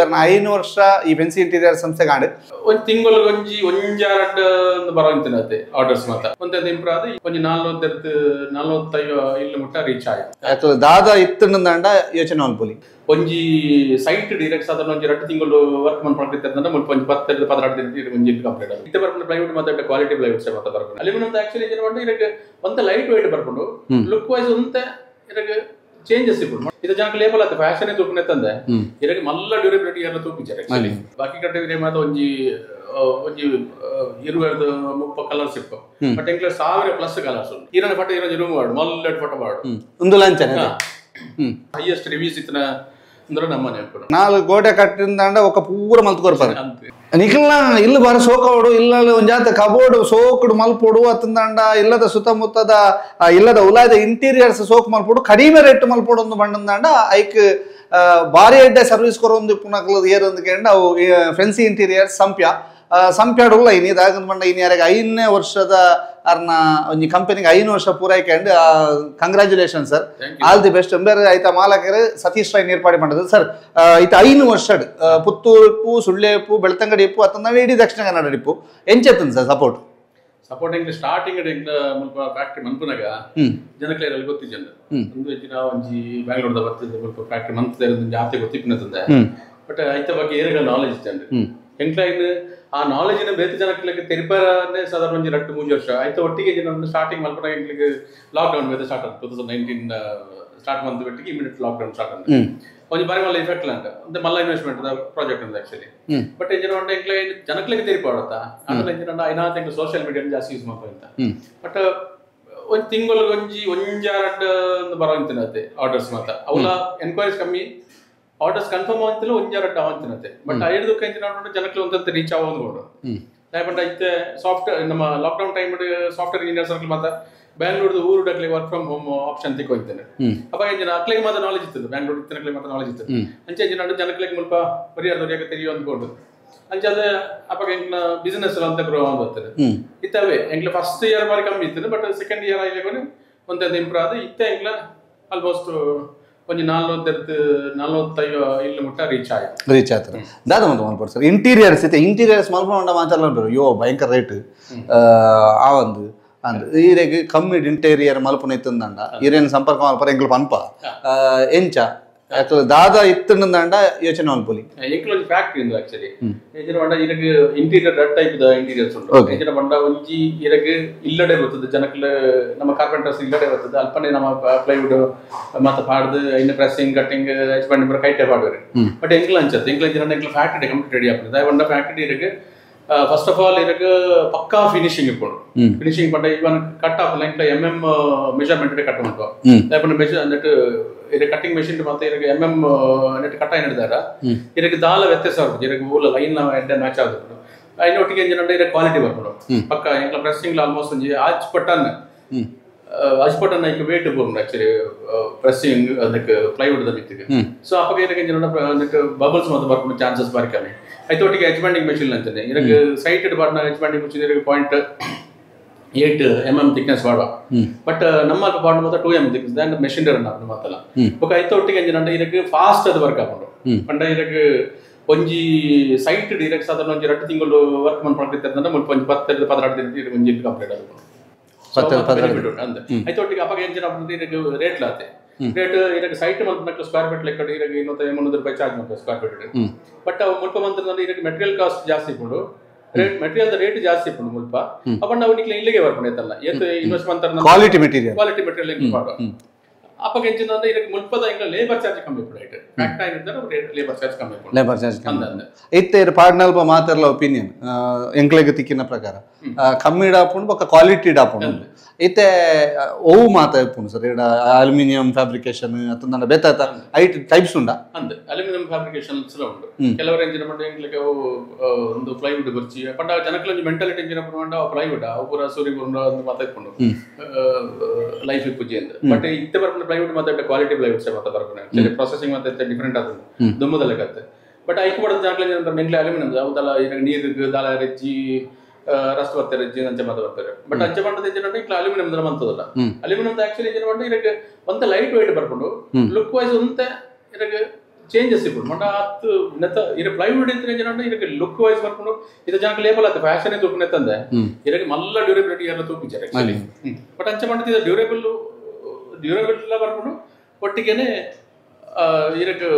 5 ವರ್ಷ ಈ ಫೆನ್ಸಿ ಇಂಟೀರಿಯರ್ ಸಂಸ್ಥೆ ಕಾಂಡು ಒಂಜಿ ತಿಂಗಳಿಗೆ ಒಂಜಿ ಒಂಜಾರಡ್ ಬರೋಂತಿನತೆ ಆರ್ಡರ್ಸ್ ಮಾತ ಒಂತೆ ಇಂಪ್ರೂವ್ ಆದ್ ಒಂಜಿ 40 45 ಇಲ್ಲು ಮುಟ್ಟ ರೀಚ್ ಆಯ. ಯಾಕಂದ್ರೆ ದಾದ ಇತ್ತಂಡ ಯೋಚನೆ ಮಲ್ಪೊಲಿ. ಒಂಜಿ ಸೈಟ್ ಡೈರೆಕ್ಟ್ ಸಾಧಾರಣ ಒಂಜಿ 2 ತಿಂಗಳು ವರ್ಕ್ ಮನ್ಪೊಂಡಿತ್ತಂಡ ಮುಲ್ಪ ಒಂಜಿ 10 16 ದಿನ ಒಂಜಿ ಕಂಪ್ಲೀಟ್ ಆದ. ಇತ್ತೆ ಬರ್ಪುನ ಪ್ಲೈವುಡ್ ಮಾತ ಕ್ವಾಲಿಟಿ ಪ್ಲೈವುಡ್ಸ್ ಮಾತ ಬರ್ಪುನ. ಅಲ್ಯೂಮಿನಿಯಂ ಆಕ್ಚುಲಿ ಏನ್ ಪಂಡ ಇರಕ್ ಒಂತೆ ಲೈಟ್ ವೇಟ್ ಬರ್ಪುಂಡು, ಲುಕ್ ವೈಸ್ ಒಂತೆ ಇರಕ್ ಚೇಂಜಸ್ ಇಪ್ಪುಂಡು. ಇದು ಜನಕ್ಕೆ ಲೇಬಲ್ ಆತ ಫ್ಯಾಷನ್ ತೂಪುನೆ ತಂದೆ ಇರಕ್ ಮಲ್ಲ ಡ್ಯೂರಬಿಲಿಟಿ ಎಲ್ಲ ತೂಪಿಚಾರೆ. ಆಕ್ಚುಲಿ ಬಾಕಿ ಕಟ್ಟೆ ಇರೇ ಮಾತ ಒಂಜಿ ಒಂಜಿ 20 30 ಕಲರ್ಸ್ ಇಪ್ಪು, ಬಟ್ ಎಂಕ್ಲೆ 1000 ಪ್ಲಸ್ ಕಲರ್ಸ್ ಉಂಟು. ಇರನ ಫೋಟೋ ಇರೊಂಜಿ ರೂಮ್ ವಾಡು ಮಲ್ಲ ಫೋಟೋ ವಾಡು ಒಂದು ಲಂಚನೆ ಹೈಯೆಸ್ಟ್ ರಿವ್ಯೂಸ್ ಇತ್ತನ ಅಂದ್ರೆ ನಮ್ಮನೆ 4 ಗೋಡೆ ಕಟ್ಟಿಂದಾಂಡ ఒక ಪೂರ ಮಲ್ತು ಕೊರ್ಪಾರೆ. ನಿಖಲ್ನ ಇಲ್ಲು ಬಾರ ಸೋಕವಡು ಇಲ್ಲ ಒಂಜಾತ ಕಬೋರ್ಡ್ ಸೋಕುಡು ಮಲ್ಪೊಡು ಅತ್ತಂದಾಂಡ ಇಲ್ಲದ ಸುತ್ತಮುತ್ತದ ಇಲ್ಲದ ಉಲಾಯದ ಇಂಟೀರಿಯರ್ಸ್ ಸೋಕು ಮಲ್ಪೊಡು ಕಡಿಮೆ ರೇಟ್ ಮಲ್ಪೊಡು ಒಂದು ಬಂಡಂದಾಂಡ ಐಕ್ ಬಾರಿ ಎಡ್ಡೆ ಸರ್ವಿಸ್ ಕೊರೊಂದು ಪುನಕ್ಲದ ಏರೊಂದು ಕೇಂಡ ಅವು ಫೆನ್ಸಿ ಇಂಟೀರಿಯರ್ಸ್ ಸಂಪ್ಯ ಸಂಪ್ಯಾಡುಲ್ಲ ಇನಿ ದಾಗಂದ ಬಂಡ ಇನಿ ಯಾರಿಗೆ 5ನೇ ವರ್ಷದ ಅರ್ನ ಒಂಜಿ ಕಂಪನಿಗೆ 5 ವರ್ಷ ಪೂರೈಕೆ. Congratulation sir, all the best. ಬೇರೆ ಐತ ಮಾಲಕರು ಸತೀಶ್ ರೈ ನೇರ್ಪಾಡಿ ಮಾಡಿದ್ರು ಸರ್. ಐತ 5 ವರ್ಷ ಪುತ್ತೂರು ಸುಳ್ಳೆಪ್ಪು ಬೆಳ್ತಂಗಡಿ ಇಪ್ಪು ಅತ್ತಂದ ಇಡೀ ದಕ್ಷಿಣ ಕನ್ನಡ ಇಪ್ಪು ಎಂಚೆತ್ತಂದ ಸರ್ ಸಪೋರ್ಟ್? ಸಪೋರ್ಟ್ ಸ್ಟಾರ್ಟಿಂಗ್ ಮುಲ್ಪ ಫ್ಯಾಕ್ಟ್ರಿ ಮನ್ಪುನಾಗ ಜನಕ್ಲೆ ಗೊತ್ತಿಜ್ಜಂಡ ಒಂದು ಹೆಚ್ಚಿನ ಒಂಜಿ ಬ್ಯಾಂಗ್ಳೂರ್ದ ಬರ್ತದೆ ಮುಲ್ಪ ಫ್ಯಾಕ್ಟ್ರಿ ಮಂತ್ ಜಾಸ್ತಿ ಗೊತ್ತಿಪ್ಪಿನತಂದೆ. ಬಟ್ ಐತ ಬಗ್ಗೆ ಏರಿಗಳ ನಾಲೆಜ್ ಇತ್ತಂಡೆ ಎಂಕ್ಲೈನ್ ಆ ನಾಲೆಜಿನ ಬೇತೆ ಜನಕ್ಕೆ ತೆರಿಪಾರನೆ ಸಾಧಾರಣ ಒಂಜಿ 2-3 ವರ್ಷ ಆಯ್ತು. ಒಟ್ಟಿಗೆ ಸ್ಟಾರ್ಟಿಂಗ್ ಮಲ್ಪನಾಗ ಎಂಕ್ಲಿಗೆ ಲಾಕ್ಡೌನ್ ಬೇತೆ ಸ್ಟಾರ್ಟ್ ಆಯ್ತು. 2019 ಸ್ಟಾರ್ಟ್ ಮಂತ್ ಬೆಟ್ಟಿಗೆ ಇಮಿಡಿಯೇಟ್ ಲಾಕ್ಡೌನ್ ಸ್ಟಾರ್ಟ್ ಆಯ್ತು. ಒಂಜಿ ಬಾರಿ ಮಲ್ಲ ಎಫೆಕ್ಟ್ ಅಂಟ ಅಂದ್ರೆ ಮಲ್ಲ ಇನ್ವೆಸ್ಟ್ಮೆಂಟ್ ಪ್ರಾಜೆಕ್ಟ್ ಅಂತ ಆಕ್ಚುಲಿ. ಬಟ್ ಎಂಜಿನ ಉಂಟು ಎಂಕ್ಲೆ ಜನಕ್ಲೆಗೆ ತೆರಿಪಾಡತ್ತ ಆಮೇಲೆ ಎಂಜಿನ ಐನಾತ ಎಂಕ್ಲೆ ಸೋಷಿಯಲ್ ಮೀಡಿಯಾ ಜಾಸ್ತಿ ಯೂಸ್ ಮಾಡ್ತಾ. ಬಟ್ ಒಂಜಿ ತಿಂಗಳಿಗೆ ಒಂಜಿ ಒಂಜಾರಡ್ ಬರೋಂತಿನತೆ ಆರ್ಡರ್ಸ್ ಮಾತ ಅವಲ ಎನ್ಕ್ವೈರೀಸ್ ಕಮ್ಮಿ, ಆರ್ಡರ್ಸ್ ಕನ್ಫರ್ಮ್ ಆವಂತಿಲ್ಲ ಒಂಜಾರಡ್ ಅವಂತಿನತೆ. ಬಟ್ ಐದು ಎಂಜಿನ ಜನಕ್ಕೆ ಒಂದಂತ ರೀಚ್ ಆಗೋದು ಯಾಕಂದ್ರೆ ಇತ್ತೆ ಸಾಫ್ಟ್ವೇರ್ ನಮ್ಮ lockdown time software engineers circle ಮಾತ್ರ ಬ್ಯಾಂಗ್ಳೂರ್ದು ಊರು ಡಕ್ಲಿ ವರ್ಕ್ ಫ್ರಮ್ ಹೋಮ್ ಆಪ್ಷನ್ ತಿಕ್ಕೋಯ್ತೇನೆ. ಅಪ್ಪ ಎಂಜಿನ ಅಕ್ಲೆಗೆ ಮಾತ್ರ ನಾಲೆಜ್ ಇತ್ತು, ಬ್ಯಾಂಗ್ಳೂರ್ ಇತ್ತನಕ್ಲೆ ಮಾತ್ರ ನಾಲೆಜ್ ಇತ್ತು. ಅಂಚೆ ಎಂಜಿನ ಜನಕ್ಲೆಗೆ ಮುಲ್ಪ ಪರಿಹಾರ ತೆರಿಯೋ ಅಂದ್ಕೊಂಡು ಅಂಚೆ ಅದೇ ಅಪ್ಪ ಎಂಕ್ಲ ಬಿಸಿನೆಸ್ ಅಂತ ಗ್ರೋ ಬರ್ತದೆ. ಇತ್ತವೇ ಎಂಕ್ಲ ಫಸ್ಟ್ ಇಯರ್ ಬಾರಿ ಕಮ್ಮಿ ಇತ್ತು, ಬಟ್ ಸೆಕೆಂಡ್ ಇಯರ್ ಆಗಿ ಒಂದೊಂದು ಇಂಪ್ರೂವ್ ಆದ. ಇತ್ತೆ ಎಂಕ್ಲ ಆಲ್ಮೋಸ್ಟ್ ಒಂಜಿ 40 45 ಇಲ್ಲು ಮುಟ್ಟ ರೀಚ್ ಆಯ್ತು. ರೀಚ್ ಆಯ್ತು ದಾದ ಮತ್ತೆ ಮಲ್ಪೊಡು ಸರ್. ಇಂಟೀರಿಯರ್ಸ್ ಇತ್ತೆ ಇಂಟೀರಿಯರ್ಸ್ ಮಲ್ಪೊಂಡ ಮಾತಾಡಲ್ಲ ಅಯ್ಯೋ ಭಯಂಕರ ರೇಟ್ ಆ ಒಂದು ಅಂದ್ ಈರೆಗ್ ಕಮ್ಮಿ ಇಂಟೀರಿಯರ್ ಮಲ್ಪುನ ಇತ್ತಂದಂಡ ಈರೇನು ಸಂಪರ್ಕ ಮಲ್ಪರ ಎಂಕ್ಲು ಪನ್ಪ ಎಂಚ ಯಾಕಂದ್ರೆ ದಾದ ಇತ್ತಂದಂಡ ಯೋಚನೆ ಮಲ್ಪೊಲಿ. ಎಂಕ್ಲು ಒಂಜಿ ಫ್ಯಾಕ್ಟ್ರಿ ಉಂದು ಆಕ್ಚುಲಿ ಎಂಚಿನ ಪಂಡ ಇರಗ್ ಇಂಟೀರಿಯರ್ ರಡ್ ಟೈಪ್ ದ ಇಂಟೀರಿಯರ್ಸ್ ಉಂಟು. ಎಂಚಿನ ಪಂಡ ಒಂಜಿ ಇರಗ್ ಇಲ್ಲಡೆ ಬರ್ತದೆ ಜನಕ್ಲೆ ನಮ್ಮ ಕಾರ್ಪೆಂಟರ್ಸ್ ಇಲ್ಲಡೆ ಬರ್ತದೆ ಅಲ್ಪನೆ ನಮ್ಮ ಪ್ಲೈವುಡ್ ಮಾತ ಪಾಡ್ದು ಇನ್ನು ಪ್ರೆಸ್ಸಿಂಗ್ ಕಟ್ಟಿಂಗ್ ಎಚ್ ಪೂರ ಕೈಟೆ ಪಾಡುವೆರ್. ಬಟ್ ಎಂಕ್ಲು ಅಂಚತ್ತೆ ಎಂಕ್ಲು ಎಂಚಿನ ಎಂಕ್ಲು ಫ್ಯಾಕ್ಟ್ರಿ ಕಂಪ್ಲೀಟ್ ರೆಡಿ ಆಪುಂಡು. ದಾಯ ಪಂಡ ಫ್ಯಾಕ್ಟ್ರಿ ಇರಗ್ ಫಸ್ಟ್ ಆಫ್ ಆಲ್ ಇರಗ್ ಪಕ್ಕಾ ಫಿನಿಶಿಂಗ್ ಇಪ್ಪುಂಡು. ಫಿನಿಶಿಂಗ್ ಪಂಡ ಇವನ್ ಕಟ್ ಆಪುಂಡು ಎಂಕ್ಲ ಎಂ ಎಂ ಮೆಜರ್ಮೆಂಟ್ ಕಟ್ ಮಲ್ಪುವ. ದಾಯ ಪಂಡ ಮೆಜರ್ ನೆಟ್ ಇರಗ್ ಕಟ್ಟಿಂಗ್ ಮೆಷಿನ್ ಮಾತ ಇರಗ್ ಎಂ ಎಂ ನೆಟ್ ಕಟ್ ಆಯಿನದಾರ ಇರಗ್ ದಾಲ ವ್ಯತ್ಯಾಸ ಆಪುಂಡು. ಇರಗ್ ಊಲ ಲೈನ್ ಎಡ್ಡೆ ಮ್ಯಾಚ್ ಆಪುಂಡು. ಐನ ಒಟ್ಟಿಗೆ ಎಂಜಿನ ಇರಗ್ ಕ್ವಾಲಿಟಿ ಬರ್ಪುಂಡು ಪಕ್ಕ. ಎಂಕ್ಲ ಪ್ರೆಸ್ಸಿಂಗ್ ಆಲ್ಮೋಸ್ಟ್ ಒಂಜಿ ಆಚ್ ಪಟನ್ ಐಕ್ ವೇಟ್ ಬೋಂಡು ಆಕ್ಚುಲಿ ಪ್ರೆಸ್ಸಿಂಗ್ ಅದಕ್ಕೆ ಪ್ಲೈವುಡ್ ದ ಮಿತ್ತಿಗೆ. ಸೊ ಅಪ್ಪಗ ಇರಗ್ ಎಂಜಿನ ನೆಟ್ ಬಬಲ್ಸ್ ಮಾತ ಬರ್ಪುಂಡು ಚಾನ್ಸಸ್ ಬಾರಿ ಕಮ್ಮಿ. ಐತ ಒಟ್ಟಿಗೆ ಎಚ್ ಬ್ಯಾಂಡಿಂಗ್ ಮೆಷಿನ್ ಅಂತಾನೆ ಇರಗ್ ಸೈಟೆಡ್ ಬಾಡ್ನ ಎಚ್ ಬ್ಯಾಂಡಿಂಗ್ ಮೆಷಿನ್ ಇರಗ್ 0.8 mm ಥಿಕ್ನೆಸ್ ಬಾಡುವ. ಬಟ್ ನಮ್ಮ ಬಾಡ್ ಮಾತ್ರ 2 mm ಥಿಕ್ನೆಸ್ ದಾಂಡ ಮೆಷಿನ್ ರನ್ ಆಪುಂಡು ಮಾತಲ. ಬೊಕ ಐತ ಒಟ್ಟಿಗೆ ಎಂಜಿನ ಇರಗ್ ಫಾಸ್ಟ್ ಅದು ವರ್ಕ್ ಆಪುಂಡು. ಪಂಡ ಇರಗ್ ಒಂಜಿ ಸೈಟ್ ಇರಗ್ ಸಾಧಾರಣ ಒಂಜಿ 2 ತಿಂಗಳು ವರ್ಕ್ ಮನ್ಪೊಂಡಿತ್ತಂಡ ಮುಲ್ಪ ಒಂಜಿ 10 16 ದಿನ ಒಂಜಿ ಕಂಪ್ಲೀಟ್ ಆಪುಂಡು. ಐತ ಒಟ್ಟಿಗೆ ಅಪ್ಪಗ ಎಂಜಿನ ಇರಗ್ ರೇಟ್ ಲಾತೆ ರೇಟ್ ಇರಗ್ ಸೈಟ್ ಮಲ್ಪನಕ್ಕೆ ಸ್ಕ್ವೇರ್ ಫೀಟ್ ಲೆಕ್ಕ ಇರಗ್ 250 ರೂಪಾಯಿ ಚಾರ್ಜ್ ಮಾಡ್ತಾರೆ ಸ್ಕ್ವೇರ್ ಫೀಟ್. ಬಟ್ ಅವು ಮುಲ್ಪ ಮಂತ್ರ ಇರಗ್ ಮೆಟೀರಿಯಲ್ ಕಾಸ್ಟ್ ಜಾಸ್ತಿ ಇಪ್ಪುಂಡು, ರೇಟ್ ಮೆಟೀರಿಯಲ್ ರೇಟ್ ಜಾಸ್ತಿ ಇಪ್ಪುಂಡು ಮುಲ್ಪ. ಅಪ್ಪ ನಾವು ನಿಕ್ಲೆ ಇಲ್ಲಿಗೆ ಬರ್ಪುಂಡು ಐತಲ್ಲ ಏತ್ ಇನ್ವೆಸ್ಟ್ ಮಂತಾರೆ ಕ್ವಾಲಿಟಿ ಮೆಟೀರಿಯಲ್ ಕ್ವಾಲಿಟಿ ಮೆಟೀರಿಯಲ್ ಪಾಡುವ. ಅಪ್ಪಗ ಎಂಚಿನ ಅಂದ್ರೆ ಇರಗ್ ಮುಲ್ಪದ ಎಂಕ್ಲ ಲೇಬರ್ ಚಾರ್ಜ್ ಕಮ್ಮಿ ಇಪ್ಪುಂಡು. ರೈಟ್ ಫ್ಯಾಕ್ಟ್ ಆಗಿದ್ದರೆ ಲೇಬರ್ ಚಾರ್ಜ್ ಕಮ್ಮಿ ಇಪ್ಪುಂಡು. ಲೇಬರ್ ಚಾರ್ಜ್ ಕಮ್ಮಿ ಇತ್ತೆ ಇರ್ ಪಾಡ್ನಲ್ಪ ಮಾತಾಡಲ ಒಪಿನಿಯನ್ ಎಂಕ್ಲೆಗ್ ತಿಕ್ಕಿನ ಪ್ರಕಾರ ಕಮ್ಮಿ ಡಾಪುಂಡು ಬೊಕ್ಕ ಕ್ವಾಲಿಟಿ ಡಾಪುಂಡು. ಇತ್ತೆ ಒವು ಮಾತ ಇಪ್ಪುಂಡು ಸರ್ ಇಡ ಅಲ್ಯೂಮಿನಿಯಂ ಫ್ಯಾಬ್ರಿಕೇಶನ್ ಅತ್ತಂದ ಬೇತ ಐಟ್ ಟೈಪ್ಸ್ ಉಂಡ ಅಂದ್ ಅಲ್ಯೂಮಿನಿಯಂ ಫ್ಯಾಬ್ರಿಕೇಶನ್ಸ್ ಉಂಡು. ಕೆಲವರು ಎಂಜಿನ ಪಂಡ ಎಂಕ್ಲೆಗ್ ಅವು ಒಂದು ಪ್ಲೈವುಡ್ ಬರ್ಚಿ ಪಂಡ ಜನಕ್ಲೆ ಒಂಜಿ ಮೆಂಟಾಲಿಟಿ ಎಂಜಿನ ಪಂಡ ಪ್ಲೈವುಡ್ ಅವು ಪೂರ ಸೂರಿ ಪುಂಡು ಅಂದ್ ಮಾತ ಇಪ್ಪುಂಡು ಲೈಫ್ ಇಪ್ಪುಜಿ ಅಂದ್. ಬಟ್ ಇತ್ತೆ ಬರ್ಪುಂಡು ಪ್ಲೈವುಡ್ ಮಾತ ಕ್ವಾಲಿಟಿ ಪ್ಲೈವುಡ್ಸ್ ಮಾತ ಬರ್ಪುಂಡು. ಪ್ರೊಸೆಸಿಂಗ್ ಮಾತ ಡಿಫರೆಂಟ್ ಆತುಂಡು ದುಮ್ಮದ ಲೆಕ್ಕತ್ತೆ. ಬಟ್ ಐಕ್ ಬಡದ ಜನಕ್ಲೆ ಎಂಕ್ಲೆ ಅಲ್ಯೂಮಿನಿಯಂ ಅವು ದಾಲ ಇರಗ್ ನೀರುಗ್ ದಾಲ ರೆಜ್ಜಿ ರಸ್ಟ್ ಬರ್ತಾರೆ ಅಂಚೆ ಮಾತ ಬರ್ತಾರೆ. ಬಟ್ ಅಂಚೆ ಪಂಡದ ಎಂಜಿನ ಇಕ್ಲ ಅಲ್ಯೂಮಿನಿಯಂ ಮಂತದಲ್ಲ. ಅಲ್ಯೂಮಿನಿಯಂ ಆಕ್ಚುಲಿ ಎಂಜಿನ ಪಂಡ ಇರಗ್ ಒಂತೆ ಲೈಟ್ ವೇಟ್ ಬರ್ಪುಂಡು, ಲುಕ್ ವೈಸ್ ಒಂತೆ ಇರಗ್ Changes ಇಪ್ಪುಂಡು ಮಂಡ ಆತ್ ನೆತ್ತ ಇರೆ ಪ್ಲೈವುಡ್ ಇತ್ತಿನ ಜನ ಇರಕ್ಕೆ ಲುಕ್ ವೈಸ್ ಬರ್ಕೊಂಡು ಇದು ಜನಕ್ಕೆ ಲೇಬಲ್ ಆತ ಫ್ಯಾಷನ್ ತೂಪುನೆತ್ತಂದೆ ಇರಕ್ಕೆ ಮಲ್ಲ ಡ್ಯೂರಬಿಲಿಟಿ ಎಲ್ಲ ತೂಪಿಚಾರೆ ಆಕ್ಚುಲಿ ಬಟ್ ಅಂಚ ಮಂಡದ ಡ್ಯೂರಬಲ್ ಡ್ಯೂರಬಿಲಿಟಿ ಎಲ್ಲ ಬರ್ಕೊಂಡು ಒಟ್ಟಿಗೆನೆ ಇರಕ್ಕೆ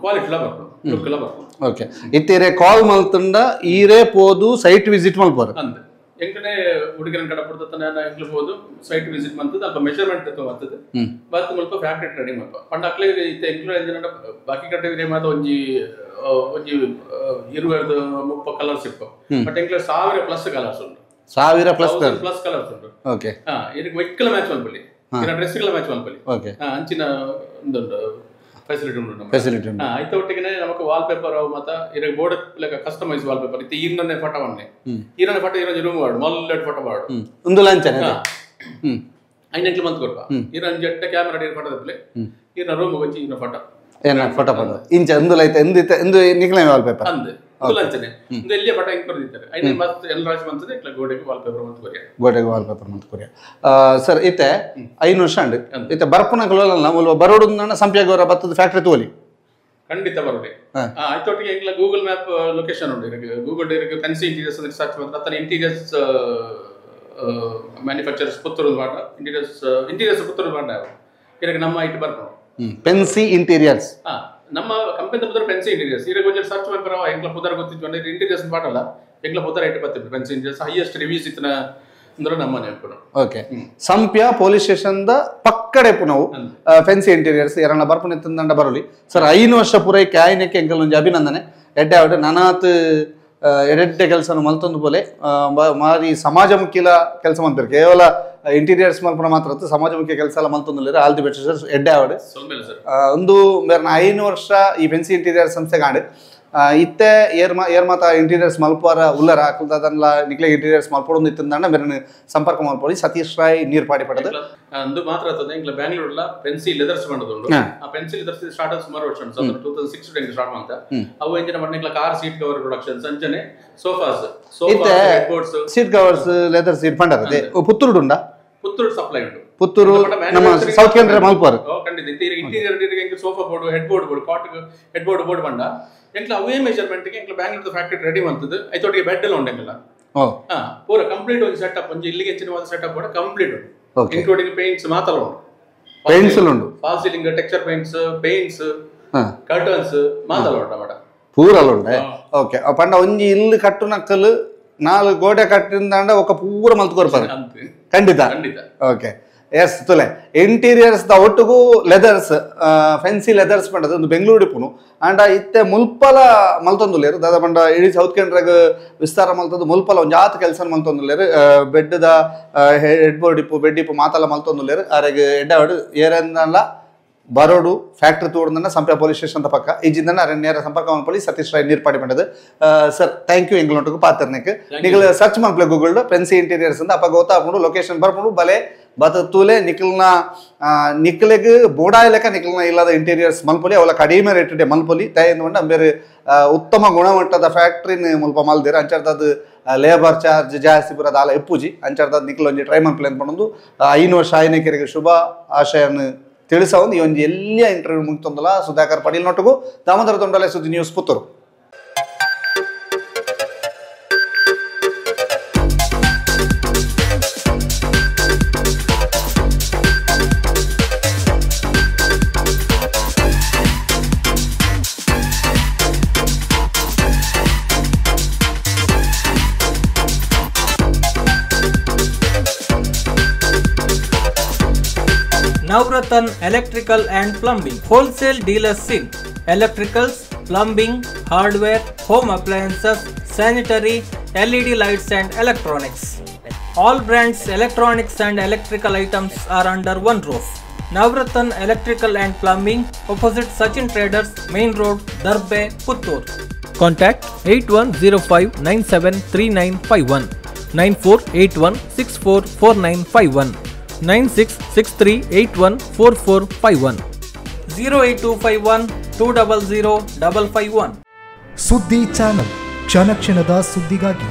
ಕ್ವಾಲಿಟಿ ಎಲ್ಲ ಬರ್ಕೊಂಡು ಲುಕ್ ಎಲ್ಲ ಬರ್ಕೊಂಡು ಓಕೆ ಇತ್ತೀರೆ ಕಾಲ್ ಮಲ್ತಂಡ ಈರೇ ಪೋದು ಸೈಟ್ ವಿಸಿಟ್ ಮಲ್ಪೋರು ಅಂದೆ ಎಂಕನೆ ಹುಡುಗರನ್ನ ಕಡ ಪಡ್ತಾನೆ ಎಂಕ್ಲು ಹೋದು ಸೈಟ್ ವಿಸಿಟ್ ಮಂತದ ಅಲ್ಪ ಮೆಷರ್ಮೆಂಟ್ ಬರ್ತದೆ ಬತ್ ಮುಲ್ಪ ಫ್ಯಾಕ್ಟರಿ ರೆಡಿ ಮಲ್ಪ ಪಂಡ ಅಕ್ಲೆ ಇತ್ತೆ ಎಂಕ್ಲು ಎಂಜಿನ ಬಾಕಿ ಕಟ್ಟೆ ಇದೇ ಮಾತ ಒಂಜಿ ಒಂಜಿ 20 30 ಕಲರ್ಸ್ ಇಪ್ಪ ಬಟ್ ಎಂಕ್ಲು 1000 ಪ್ಲಸ್ ಕಲರ್ಸ್ ಉಂಟು 1000 plus plus colours ಉಂಟು ಓಕೆ ಹಾ ಇದಕ್ಕೆ ವೆಹಿಕಲ್ ಮ್ಯಾಚ್ ಮಲ್ಪಲಿ ಇನ್ನ ಡ್ರೆಸ್ ಗಳ ಮ್ಯಾಚ್ ಮಲ್ಪಲಿ ಓಕೆ ಅಂಚಿನ ಒಂದುಂಟು ಫೆಸಿಲಿಟಿ ಉಂಟು ನಮ್ಮ ಫೆಸಿಲಿಟಿ ಉಂಟು ಐತ ಒಟ್ಟಿಗೆ ನಮಕ್ ವಾಲ್ ಪೇಪರ್ ಅವು ಮತ್ತ ಇರಗೆ ಬೋರ್ಡ್ ಲೆಕ್ಕ customise wall paper ಇತ್ತೆ ಈರ್ನನ್ನೇ ಫೋಟೋ ವನ್ನೆ ಈರನ್ನ ಫೋಟೋ ಈರೊಂಜಿ ರೂಮ್ ವಾರ್ಡ್ ಮಲ್ಲೆಡ್ ಫೋಟೋ ವಾರ್ಡ್ ಒಂದು ಲಂಚನೆ ಐನೆಂಟ್ಲು ಮಂತ್ ಕೊರ್ಪ ಈರೊಂಜಿ ಜಟ್ಟ ಕ್ಯಾಮೆರಾ ಈರ ಫೋಟೋ ದಪ್ಪಲೆ ಈರ್ನ ರೂಮ್ ಒಂಜಿ ಈರ್ನ ಫೋಟೋ ಏನ ಫೋಟೋ ಫೋಟೋ ಇಂಚ ಒಂದು ಲೈತ ಎಂದು ಇತ್ತೆ ಎಂದು ನಿಕ್ಲೆ ವಾಲ್ ಪೇಪರ್ ಅಂದೆ ಒಂದು ಲಂಚನೆ ಒಂದು ಎಲ್ಲಿಯ ಫೋಟೋ ಇಂಕ್ ಕೊರ್ದಿತ್ತಾರೆ ಐನೆ ಮಸ್ತ್ ಎಲ್ ರಾಜ್ ಮಂತದೆ ಇಟ್ಲ ಗೋಡೆಗೆ ವಾಲ್ ಪೇಪರ್ ಮಂತ್ ಕೊರಿಯ ಗೋಡೆಗೆ ವಾಲ್ ಪೇಪರ್ ಮಂತ್ ಕೊರಿಯ ಸರ್ ಇತ್ತೆ 5 ವರ್ಷ ಅಂಡ್ ಇತ್ತೆ ಬರ್ಪುನ ಕೊಲಲ್ಲ ಮುಲ್ಪ ಬರೋಡು ಸಂಪಿಯಾಗವರ ಬತ್ತದ ಫ್ಯಾಕ್ಟರಿ ತೋಲಿ ಖಂಡಿತ ಬರೋಡಿ ಆಯ್ತೊಟ್ಟಿಗೆ ಎಂಗ್ಲ Google map location ಉಂಟು ಇರಕ್ಕೆ ಗೂಗಲ್ ಇರಕ್ಕೆ fancy interiors ಅಂತ ಸರ್ಚ್ ಮಾಡಿದ್ರೆ ಅತನ ಇಂಟೀರಿಯರ್ಸ್ ಮ್ಯಾನುಫ್ಯಾಕ್ಚರರ್ಸ್ ಪುತ್ತೂರು ಬಾಟ ಇಂಟೀರಿಯರ್ಸ್ ಇಂಟೀರಿಯರ್ಸ್ ಪುತ್ತೂರು ಬಾಟ ಇರಕ್ಕೆ ನಮ್ಮ ಇಟ್ಟು ಬರ್ಪುಂಡು ಪೆನ್ಸಿ ಇಂಟೀರಿಯರ್ಸ್ ನಮ್ಮ ಕಂಪನಿ ಪುದರ್ ಪೆನ್ಸಿ ಇಂಟೀರಿಯರ್ಸ್ ಇರಕ್ಕೆ ಒಂಜಿ ಸರ್ಚ್ ಮಾಡ್ಪರ ಎಂಗ್ಲ ಪುದರ್ ಗೊತ್ತಿತ್ತು ಅಂದ್ರೆ ಇಂಟೀರಿಯರ್ಸ್ ಬಾಟಲ್ಲ ಎಂಗ್ಲ ಪುದರ್ ಇಟ್ಟು ಬರ್ತಿತ್ತು fancy interiors highest reviews ಇತ್ತಿನ ಅಂದ್ರೆ ನಮ್ಮ ನೆನಪು okay Sampya police station the ಪಕ್ಕಡೆ ಪುನವು fancy interiors ಎರನ ಬರ್ಪುನೆ ತಂದಂಡ ಬರೋಲಿ ಸರ್ 5 ವರ್ಷ ಪೂರೈಕೆ ಆಯ್ನಕ್ಕೆ ಎಂಕಲ್ ಒಂಜಿ ಅಭಿನಂದನೆ ಎಡ್ಡೆ ಆವಡ್ ನನಾತ್ ಎಡೆಡ್ಡೆ ಕೆಲಸನು ಮಲ್ತೊಂದು ಪೋಲೆ ಮಾರಿ ಸಮಾಜಮುಖಿಲ ಕೆಲಸ ಮಲ್ಪೆರ್ ಕೇವಲ ಇಂಟೀರಿಯರ್ಸ್ ಮಲ್ಪುನ ಮಾತ್ರ ಅತ್ತ್ ಸಮಾಜಮುಖಿ ಕೆಲಸ ಎಲ್ಲ ಮಲ್ತೊಂದುಲ್ಲೆರ್ all the best sir ಎಡ್ಡೆ ಆವಡ್ ಒಂದು ಮೇರ್ನ 5 ವರ್ಷ ಈ ಫೆನ್ಸಿ ಇಂಟೀರಿಯರ್ ಸಂಸ್ಥೆ ಕಾಂಡ್ ಇತ್ತೆ ಏರ್ ಮಾತ ಇಂಟೀರಿಯರ್ಸ್ ಮಲ್ಪುವಾರ ಉಲ್ಲರ ಅಕಲ್ದಲ್ಲ ನಿಕ್ಲೆ ಇಂಟೀರಿಯರ್ಸ್ ಮಲ್ಪೊಡೊಂದು ಇತ್ತಂದಾಂಡ ಮೇರೆನ್ ಸಂಪರ್ಕ ಮಲ್ಪೊಲಿ ಸತೀಶ್ ರಾಯ್ ನೀರ್ಪಾಡಿ ಪಡೆದು ಅಂದು ಮಾತ್ರ ಅತ್ತಂದೆ ಎಂಕ್ಲ ಬ್ಯಾಂಗ್ಳೂರ್ಲ ಪೆನ್ಸಿ ಲೆದರ್ಸ್ ಬಂದದುಂಡು ಆ pencil leathers start ಸುಮಾರು ವರ್ಷ ಉಂಟು 2006 ಎಂಕ್ ಸ್ಟಾರ್ಟ್ ಮಂತ ಅವು ಎಂಜಿನ ಮಂಡ ಎಂಕ್ಲ car seat cover productions ಅಂಚನೆ sofas sofa head boards seat covers leather seat ಪಂಡರದೆ ಪುತ್ತೂರುಡು ಉಂಡಾ ಪುತ್ತೂರು ಸಪ್ಲೈ ಉಂಟು ಪುತ್ತೂರು ನಮ್ಮ ಸೌತ್ ಕೆನರಾ ಮಲ್ಪುವಾರ್ ಖಂಡಿತ ಇಂಟೀರಿಯರ್ ಎಂಕ್ sofa board head board board cot head board board ಬಂಡ ಎಂಕ್ಲ ಅವೇ ಮೆಜರ್ಮೆಂಟ್ ಗೆ ಎಂಕ್ಲ ಬ್ಯಾಂಗ್ಳೂರ್ ಫ್ಯಾಕ್ಟರಿ ರೆಡಿ ಮಂತದ್ದು ಐತೊಟ್ಟಿಗೆ ಬೆಡ್ ಎಲ್ಲ ಉಂಟು ಎಂಕ್ಲ ಪೂರ ಕಂಪ್ಲೀಟ್ ಒಂದು ಸೆಟಪ್ ಒಂಜಿ ಇಲ್ಲಿಗೆ ಹೆಚ್ಚಿನ ಒಂದು ಸೆಟಪ್ ಕೂಡ ಕಂಪ್ಲೀಟ್ ಉಂಟು ಇನ್ಕ್ಲೂಡಿಂಗ್ ಪೇಂಟ್ಸ್ ಮಾತ್ರ ಉಂಟು ಪೇಂಟ್ಸ್ ಉಂಟು false ceiling texture paints paints curtains ಮಾತ್ರ ಉಂಟು ಮೇಡಮ್ ಪೂರ ಉಂಟು ಓಕೆ ಪಂಡ ಒಂಜಿ ಇಲ್ಲಿ ಕಟ್ಟುನಕ್ಕಲು 4 ಗೋಡೆ ಕಟ್ಟಿಂದಾಂಡ ఒక ಪೂರ ಮಲ್ತ್ ಕೊರ್ಪರ್ ಖಂಡಿತ ಖಂಡಿತ ಓಕೆ ಎಸ್ ತುಲೆ ಇಂಟೀರಿಯರ್ಸ್ ದ ಒಟ್ಟುಗು leathers fancy leathers ಪಂಡದ ಒಂದು ಬೆಂಗಳೂರು ಇಪ್ಪುನು ಆಂಡ ಇತ್ತೆ ಮುಲ್ಪಲ ಮಲ್ತೊಂದುಲ್ಲೆರ್ ದಾದ ಪಂಡ ಇಡೀ ಸೌತ್ ಕೆನರಾಗ್ ವಿಸ್ತಾರ ಮಲ್ತೊಂದು ಮುಲ್ಪಲ ಒಂಜಾತ್ ಕೆಲಸ ಮಲ್ತೊಂದುಲ್ಲೆರ್ ಬೆಡ್ ದ ಹೆಡ್ ಬೋರ್ಡ್ ಇಪ್ಪು ಬೆಡ್ ಇಪ್ಪು ಮಾತಲ ಮಲ್ತೊಂದುಲ್ಲೆರ್ ಅರೆಗ್ ಎಡ್ಡಾವಡ್ ಏರೆಂದಲ ಬರೋಡು ಫ್ಯಾಕ್ಟ್ರಿ ತೋಡ್ದನ್ನ ಸಂಪ್ಯ ಪೊಲೀಸ್ ಸ್ಟೇಷನ್ ಪಕ್ಕ ಇಜ್ಜಿಂದನ್ನ ಅರೆ ನೇರ ಸಂಪರ್ಕ ಮಲ್ಪೊಲಿ ಸತೀಶ್ ರಾಯ್ ನೀರ್ಪಾಡಿ ಪಂಡದು sir thank you ಎಂಗ್ಲೊಂಟುಗು ಪಾತ್ರನೆಕ್ ನಿಗಲ್ ಸರ್ಚ್ ಮಲ್ಪಲೆ Google fancy interiors ಅಂತ ಅಪ್ಪ ಗೊತ್ತಾಪುಂಡು ಲೊಕೇಶನ್ ಬರ್ಪುಂಡು ಬಲೆ ಬತ್ತ ತೂಲೆ ನಿಖಲ್ನ ನಿಕ್ಲೆಗ್ ಬೋಡಾಯಲೆಕ ನಿಖಲ್ನ ಇಲ್ಲದ ಇಂಟೀರಿಯರ್ಸ್ ಮಲ್ಪೊಲಿ ಅವಲ ಕಡಿಮೆ ರೇಟ್ ಮಲ್ಪೊಲಿ ತಯಂದು ಬೇರೆ ಉತ್ತಮ ಗುಣಮಟ್ಟದ ಫ್ಯಾಕ್ಟ್ರಿನ ಮುಲ್ಪ ಮಲ್ದಿರ ಅಂಚರ್ದದ್ ಲೇಬರ್ ಚಾರ್ಜ್ ಜಾಸ್ತಿ ಪೂರ ದಾಲ ಎಪ್ಪುಜಿ ಅಂಚರ್ದದ್ ನಿಖಲ್ ಒಂಜಿ ಟ್ರೈ ಮಲ್ಪಲೆ ಅಂದ್ಕೊಂಡು 5 ವರ್ಷ ಆಯ್ನಕೆರೆಗೆ ಶುಭ ಆಶಯನ ತಿಳಿಸವೊಂದು ಈ ಒಂಜಿ ಎಲ್ಲಿಯ ಇಂಟರ್ವ್ಯೂ ಮುಗ್ತೊಂದಲ್ಲ ಸುಧಾಕರ್ ಪಡೀಲ್ ನೊಟ್ಟುಗು ದಾಮೋದರ ತೊಂಡಲೆ ಸುದ್ದಿ news Puttur. Navratan Electrical and Plumbing Wholesale Dealers in Electricals, Plumbing, Hardware, Home Appliances, Sanitary, LED Lights and Electronics. All brands electronics and electrical items are under one roof. Navratan Electrical and Plumbing, opposite Sachin Traders, Main Road, Darbe, Puttur. Contact 8105973951, 9481644951, 9663814451, 08251 200 551. ಸುದ್ದಿ channel ಕ್ಷಣ ಕ್ಷಣದ ಸುದ್ದಿಗಾಗಿ.